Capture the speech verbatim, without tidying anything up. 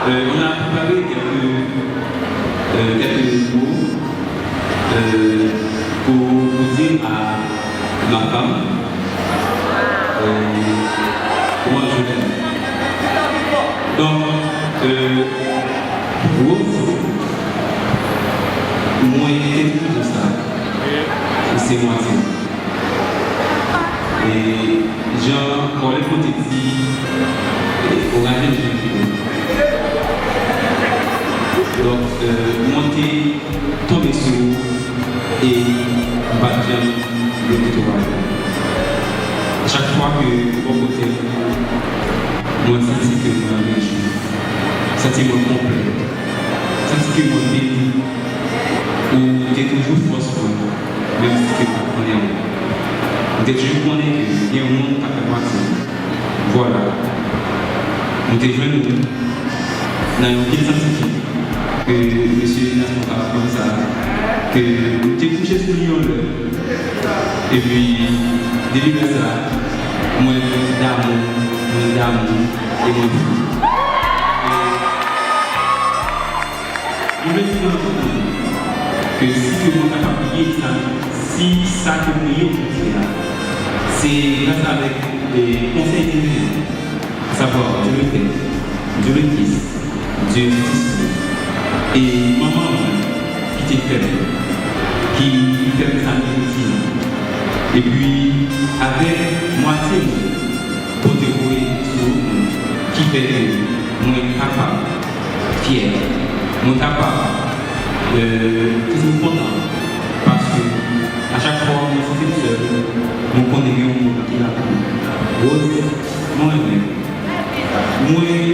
Euh, on a préparé quelques, euh, quelques mots, euh, pour, pour dire à ma femme, euh, comment je l'aime. Donc, euh, Rose, mwen te toujou sa. Ou se mwatye. E jan kòlèg mwen te di, e, oraje jan ki bon. Donk, euh, mwen te tonbe sou ou e m pa t janm regrete oraje. Chak fwa ke ou bò kote m, mwen santi ke mwen rejwi, santi mwen konplè, santi ke mwen beni. Ou te toujou fòs mwen, menm si ke m pa t konnen ou. M te toujou konnen ke gen yon moun k ap fè pati. Vwala. M te jwenn ou nan yon vil santifik ke mesye Nasmond ka ap konn sa, ke m te kouche sou li yon lè. Epi, depi lè sa, mwen damou, mwen damou, e mwen fou. E, Mwen vle di nou tout moun ke si ke mwen kapab ye sa, si sa ke mwen ye jodi a, se gras avèk, e, konsèy divin, asavwa Dye le Pè, Dye le Fis, Dye Sentespri, e manman mwen ki te fè m, ki, ki fè m sa m ye jodi a. Epi, avèk mwatye mwen, Bondye voye sou mwen, ki fè ke mwen kapab fyè. Mwen kapab, euh, toujou kontan, paske a chak fwa mwen santi m sèl, mwen konnen gen yon moun ki la pou mwen. Rose, mwen renmen w. Mwen